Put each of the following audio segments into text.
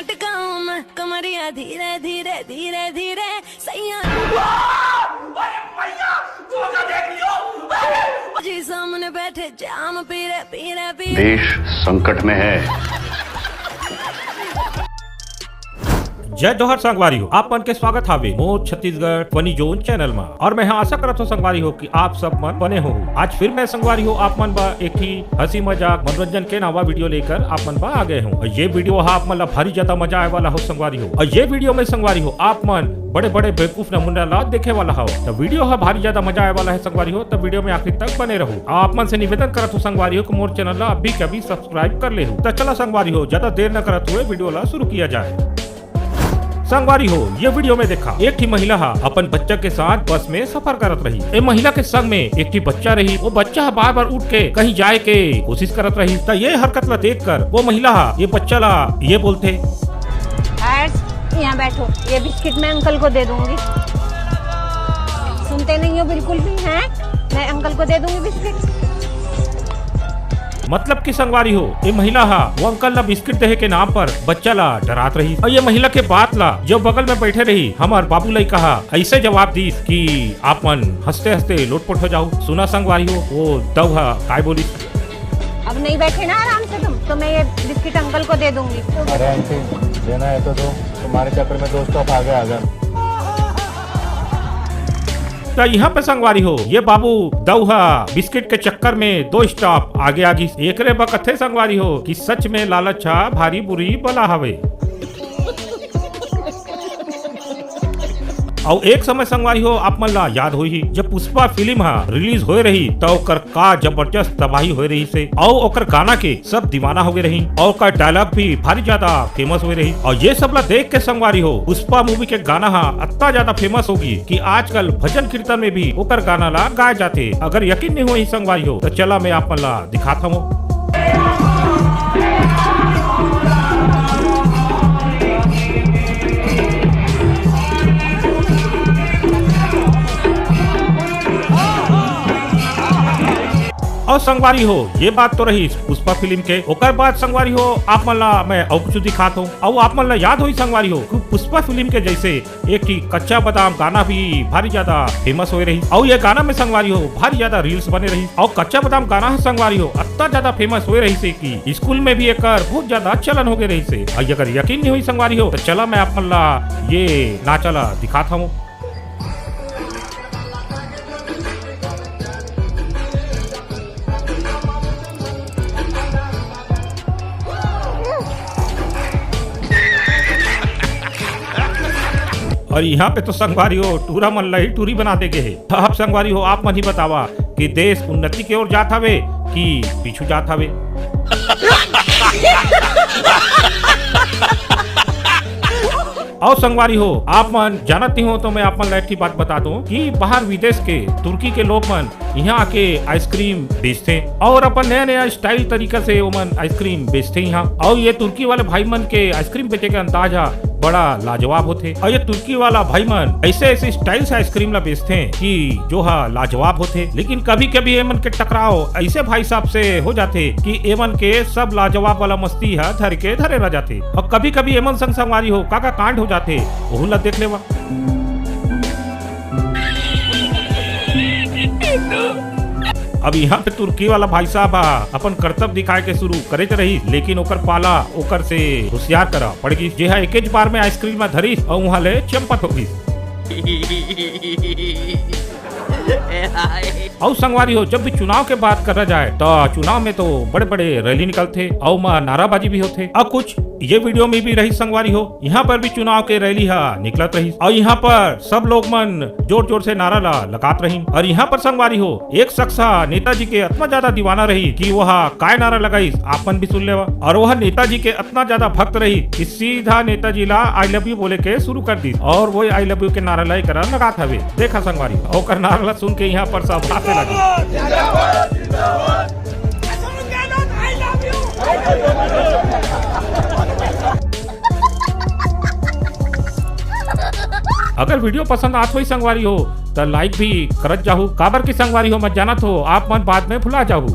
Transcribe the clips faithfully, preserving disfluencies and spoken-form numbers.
टिकाऊं मैं कमरिया धीरे धीरे धीरे धीरे सैया। जी सामने बैठे जाम पी रे पी रे पी रे। देश संकट में है। जय जोहार संगवारी हो, आप मन के स्वागत हावे मोर छत्तीसगढ़ फनी जोन चैनल मा। और मैं हा आशा करत हो संगवारी हो कि आप सब मन बने हो। आज फिर मैं संगवारी हो आप मन बा एक ही हंसी मजाक मनोरंजन के नवा वीडियो लेकर आप मन बा आ गए हो। और ये वीडियो हा आप मन ला भारी ज्यादा मजा आए वाला हो संगवारी हो। और ये वीडियो में संगवारी हो आप मन बड़े बड़े बेवकूफ नमूना ला देखे वाला हो। तो वीडियो हा भारी ज्यादा मजा आए वाला है संगवारी हो, तो वीडियो में आखिर तक बने रहो। आप मन से निवेदन करत हो संगवारी हो कि मोर चैनल ला अभी के अभी सब्सक्राइब कर ले हो। तो चला संगवारी हो, ज्यादा देर न करत हुए वीडियो ला शुरू किया जाए। संगवारी हो, ये वीडियो में देखा एक ही महिला हा अपन बच्चा के साथ बस में सफर करत रही। ए महिला के संग में एक ही बच्चा रही। वो बच्चा हा बार बार उठ के कहीं जाए के कोशिश करत रही। त ये हरकत ला देख कर वो महिला हा ये बच्चा ला ये बोलथे। आज यहाँ बैठो, ये बिस्किट मैं अंकल को दे दूंगी। सुनते नहीं हो बिल्कुल भी। हैं, मैं अंकल को दे दूंगी बिस्किट। मतलब कि संगवारी हो, ये महिला हा वो अंकल ला बिस्किट देहे के नाम पर बच्चा ला डरात रही। और ये महिला के बात ला जो बगल में बैठे रही हमार बाबू लइका हा ऐसे जवाब दीस कि आप मन हंसते हंसते लोटपोट हो जाओ। सुना संगवारी हो, वो दऊ हा काय बोली। अब नहीं बैठे ना आराम से तुम, तो मैं ये बिस्किट अंकल को दे दूंगी। अरे आंटी, देना है तो दो। तुम्हारे चक्कर में दो स्टॉप आगे आ गए। तो यहाँ पे संगवारी हो, ये बाबू दऊ हा बिस्किट के चक्कर में दो स्टॉप आगे आ गई। एकरे बकथे संगवारी हो कि सच में लालच हा भारी बुरी बला हवे। और एक समय संगवारी हो आप मन ला याद होही, जब पुष्पा फिल्म हा रिलीज होए रही तो ओकर का जबरदस्त तबाही होए रही से, और ओकर गाना के सब दीवाना हो गए रही और ओकर डायलॉग भी भारी ज्यादा फेमस हुए रही। और ये सब ला देख के संगवारी हो पुष्पा मूवी के गाना हा इतना ज्यादा फेमस होगी कि आजकल भजन कीर्तन में भी ओकर गाना ला गाए जाते। अगर यकीन नहीं हुआ संगवारी हो तो चला मैं आप मन ला दिखाता हूँ। और संगवारी हो, ये बात तो रही पुष्पा फिल्म के। ओकर बाद संगवारी हो, आप मन ला मैं अउ कुछ दिखात हूँ। अउ आप मन ला याद होही संगवारी हो कि पुष्पा फिल्म के जैसे एक ठी कच्चा बादाम गाना भी भारी ज्यादा फेमस होए रही। अउ ये गाना में संगवारी हो भारी ज्यादा रील्स बने रही। अउ कच्चा बादाम गाना ह संगवारी हो इतना ज्यादा फेमस होए रही से कि स्कूल में भी एकर बहुत ज्यादा चलन हो गए रही से। अउ अगर यकीन नहीं हुई संगवारी हो तो चला मैं आप मन ला ये नाचा ला दिखात हूँ। और यहाँ पे तो संगवारी हो टूरा मन ला ही टूरी बना दे गे हे। अब संगवारी हो आप मन ही बतावा कि देश उन्नति के ओर जात हवे कि पीछू जात हवे। और संगवारी हो आप मन जानत नहीं हो तो मैं आप मन ला एक ठे बात बता दूं कि बाहर विदेश के तुर्की के लोग मन यहाँ आके आइसक्रीम बेचथे और अपन नया नया स्टाइल तरीका से ओमन आइसक्रीम बेचथे यहाँ। और ये तुर्की वाले भाई मन के आइसक्रीम बेचे के अंदाज हा बड़ा लाजवाब होथे। और ये तुर्की वाला भाई मन ऐसे ऐसे स्टाइल से आइसक्रीम ला बेचथे कि जो हा लाजवाब होथे। लेकिन कभी कभी एमन के टकराव ऐसे भाई साहब से हो जाथे कि एमन के सब लाजवाब वाला मस्ती हा धर के धरे रह जाथे। और कभी कभी एमन संग संगवारी हो का का कांड हो जाथे, ओहू ला देख लेवा। अब यहाँ पे तुर्की वाला भाई साहब हा अपन करतब दिखाए के शुरू करे रही, लेकिन ओकर पाला ओकर से होशियार करा पड़ गई, जेहा एकेच बार में आइसक्रीम ला धरिस और वहाँ ले चंपत हो गई। और संगवारी हो, जब भी चुनाव के बात करा जाए तो चुनाव में तो बड़े बड़े रैली निकलथे और मा नाराबाजी भी होथे। और कुछ ये वीडियो में भी रही संगवारी हो, यहाँ पर भी चुनाव के रैली हा निकलत रही और यहाँ पर सब लोग मन जोर जोर से नारा ला लगात रही। और यहाँ पर संगवारी हो, एक शख्स हा नेताजी के इतना ज्यादा दीवाना रही कि वह काय नारा लगाइस, आप मन भी सुन लेवा। और वह नेताजी के इतना ज्यादा भक्त रही कि सीधा नेताजी ला आई लव यू बोले के शुरू कर दी और वो आई लव यू के नारा ला एकरा लगात हवे। देखा संगवारी, ओकर नारा ला सुन के यहाँ पर सब हाथे लगे। अगर वीडियो पसंद आत होई संगवारी हो त लाइक भी करत जाहू, काबर की संगवारी हो मैं जानत हो आप मन बाद में भुला जाहू।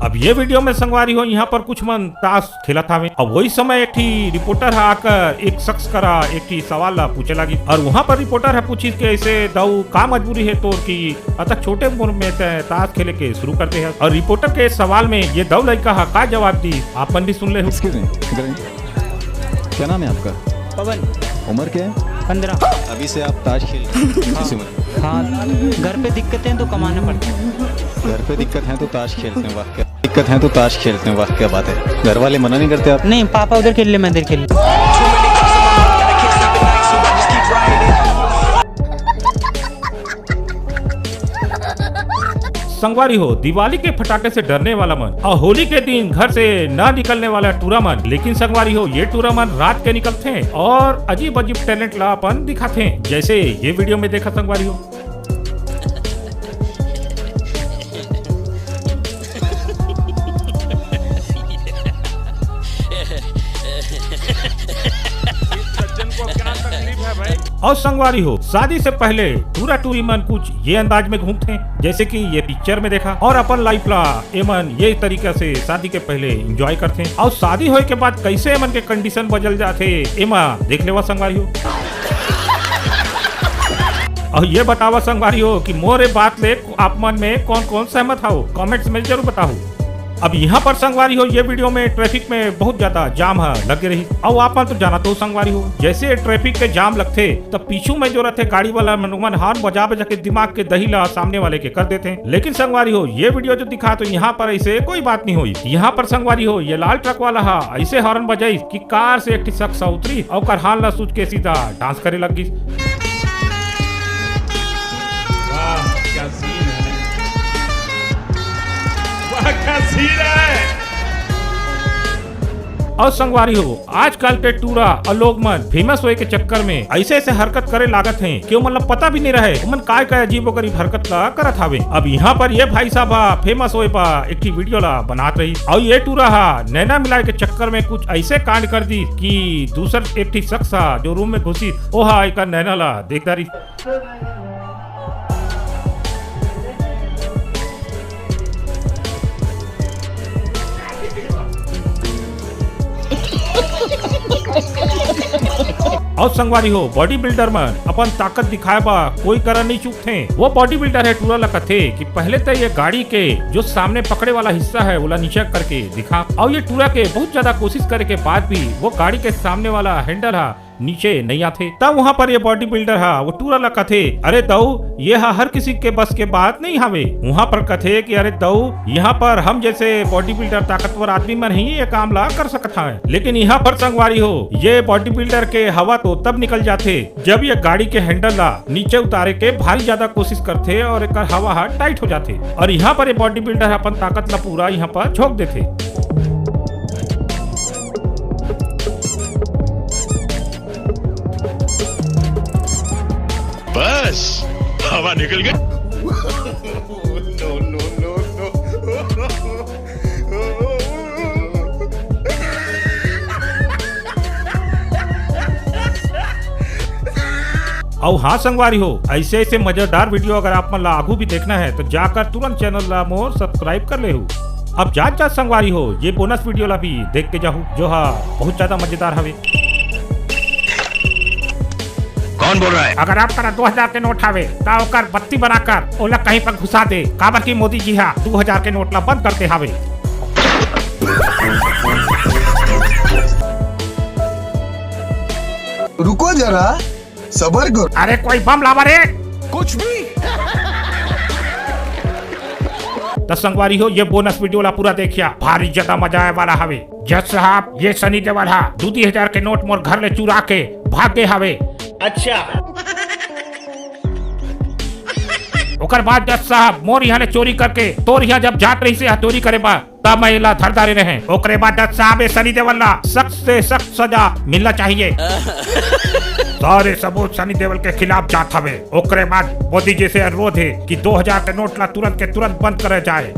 अब ये वीडियो में संगवारी हो, यहाँ पर कुछ मन ताश खेलत हावे। अब वही समय एक ठी रिपोर्टर ह आकर एक शख्स करा एक ठी सवाल ला पूछे लागिस, और वहाँ पर रिपोर्टर ह पूछिस कि ऐसे दऊ का मजबूरी है तोर कि अतक छोटे उम्र में तै ताश खेले के शुरू कर दे हस। और रिपोर्टर के सवाल में ये दऊ लइका ह का जवाब दिस, आप मन भी सुन लेहू। Excuse me, इधर आइए। क्या नाम है आपका? पवन। उम्र क्या है? पन्द्रह। अभी से आप ताश खेल रहे हैं। किस उम्र? हाँ, घर पे दिक्कतें हैं तो कमाना पड़ता है। घर पे दिक्कत है तो ताश खेलते हैं, वाह क्या दिक्कत है तो ताश खेलते हैं, वाह क्या बात है। घर वाले मना नहीं करते आप? नहीं, पापा उधर खेल ले, मैं इधर खेल लूँ। संगवारी हो, दिवाली के फटाके से डरने वाला मन और होली के दिन घर से ना निकलने वाला टूरा मन, लेकिन संगवारी हो, ये टूरा मन रात के निकलथे और अजीब अजीब टैलेंट ला अपन दिखाथे, जैसे ये वीडियो में देखा संगवारी हो। इस सज्जन को क्या तकलीफ है भाई? और संगवारी हो, शादी से पहले टूरा टूरी मन कुछ ये अंदाज में घूमथे, जैसे कि ये पिक्चर में देखा, और अपन लाइफ ला एमन ये तरीका से शादी के पहले एंजॉय करथे, और शादी होए के बाद कैसे एमन के कंडीशन बदल जाथे, एमा देख लेवा संगवारी हो। और ये बतावा संगवारी हो कि मोर ए बात ले आप मन में कौन कौन सहमत हव, कमेंट्स में जरूर बताहू। अब यहाँ पर संगवारी हो, ये वीडियो में ट्रैफिक में बहुत ज्यादा जाम ह लगे रही। अउ आप मन तो जानत हो संगवारी हो, जैसे ट्रैफिक के जाम लगथे, तब पीछू में जो रहथे गाड़ी वाला मन, ओमन हॉर्न बजा बजा के दिमाग के दही ला सामने वाले के कर देथे। लेकिन संगवारी हो, ये वीडियो जो दिखा तो यहाँ पर ऐसे कोई बात नहीं हुई। यहाँ पर संगवारी हो, ये लाल ट्रक वाला हा ऐसे हॉर्न बजाई कि कार से एक ठी शख्स उतरी और ओकर हाल ला सूझ के सीधा डांस करे लग गई। वाह, क्या सीन है। वाह, क्या सीन है। और संगवारी हो, आजकल के टूरा और लोग मन फेमस होए के चक्कर में ऐसे ऐसे हरकत करे लागत हैं कि ओमन ला पता भी नहीं रहे, ओमन काय काय अजीबोगरीब हरकत ला करत हावे। अब यहाँ पर ये भाई साहब हा फेमस होए बा एक ठी वीडियो ला बनात रही, और ये टूरा हा नैना मिलाए के चक्कर में कुछ ऐसे कांड कर दी कि दूसर एक ठी शख्स हा जो रूम में घुसी, ओ हा एकर नैना ला देख डारी। और संगवारी हो, बॉडी बिल्डर मन अपन ताकत दिखाए बा कोई करा नहीं चूकथे। वो बॉडी बिल्डर है टूरा ला कथे कि पहले तो ये गाड़ी के जो सामने पकड़े वाला हिस्सा है, ओला नीचे करके दिखा। और ये टूरा के बहुत ज्यादा कोशिश करे के बाद भी वो गाड़ी के सामने वाला हैंडल हा नीचे नहीं आथे। तब वहाँ पर ये बॉडी बिल्डर हा वो टूरा ला कथे, "अरे दऊ, ये हा हर किसी के बस के बात नहीं हावे।" वहाँ पर कथे कि, "अरे दऊ, यहाँ पर हम जैसे बॉडी बिल्डर ताकतवर आदमी मन ही ये काम ला कर सकत हावे।" लेकिन यहाँ पर संगवारी हो, ये बॉडी बिल्डर के हवा तो तब निकल जाथे, जब ये गाड़ी के हैंडल ला नीचे उतारे के भारी ज्यादा कोशिश करथे और एकर हवा हा टाइट हो जाथे। और यहाँ पर ये बॉडी बिल्डर अपन ताकत ला पूरा यहाँ पर झोंक देथे। बस, हवा निकल गई। No, no, no, no। अउ हाँ संगवारी हो, ऐसे ऐसे मजेदार वीडियो अगर आप मन ला आगू भी देखना है तो जाकर तुरंत चैनल ला मोर सब्सक्राइब कर लेहू। अब जात जात संगवारी हो, ये बोनस वीडियो ला भी देख के जाहू, जो हा बहुत ज्यादा मजेदार हवे। कौन बोल रहा है? अगर आप करा दो हजार के नोट हावे, त ओकर बत्ती बनाकर ओला कहीं पर घुसा दे, काबर कि मोदी जी हा दो हजार के नोट ला बंद करते हावे। रुको जरा, सबर करो। अरे कोई बम लावा रे। कुछ भी। त संगवारी हो, ये बोनस वीडियो ला पूरा देखिया, भारी ज्यादा मजा आए वाला हवे। जज साहब, ये सनी देवल हा दू दू हजार के नोट मोर घर ले चुरा के भाग गे हावे। अच्छा। ओकर बाद जज साहब मोर यहाँ ले चोरी करके तोर यहाँ जब जात रही से चोरी करे बा, तब मैं एला धर डारे रहे। ओकरे बाद जज साहब ये सनी देवल ला सख्त से सख्त सजा मिलना चाहिए। सारे सबूत सनी देवल के खिलाफ जात हवे। ओकरे बाद मोदी जी से अनुरोध है कि दो हजार के नोट ला तुरंत के तुरंत बंद करे जाए।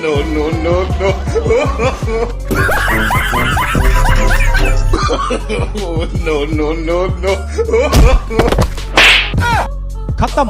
No, no, no, no। No, no, no, no। खत्म।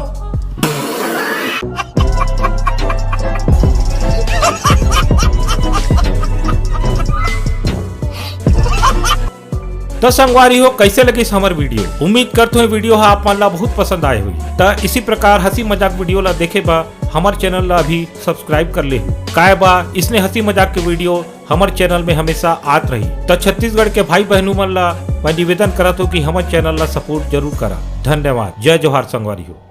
त संगवारी हो, कैसे लगिस हमर वीडियो? उम्मीद करथों ये वीडियो ह आप मन ला बहुत पसंद आए होही। त इसी प्रकार हंसी मजाक वीडियो ला देखे बर हमर चैनल ला अभी सब्सक्राइब कर ले। काय बा, इसने हंसी मजाक के वीडियो हमर चैनल में हमेशा आत रही। त छत्तीसगढ़ के भाई बहनों मन ला मैं निवेदन करत हूँ कि हमर चैनल ला सपोर्ट जरूर करा। धन्यवाद। जय जोहार संगवारी हो।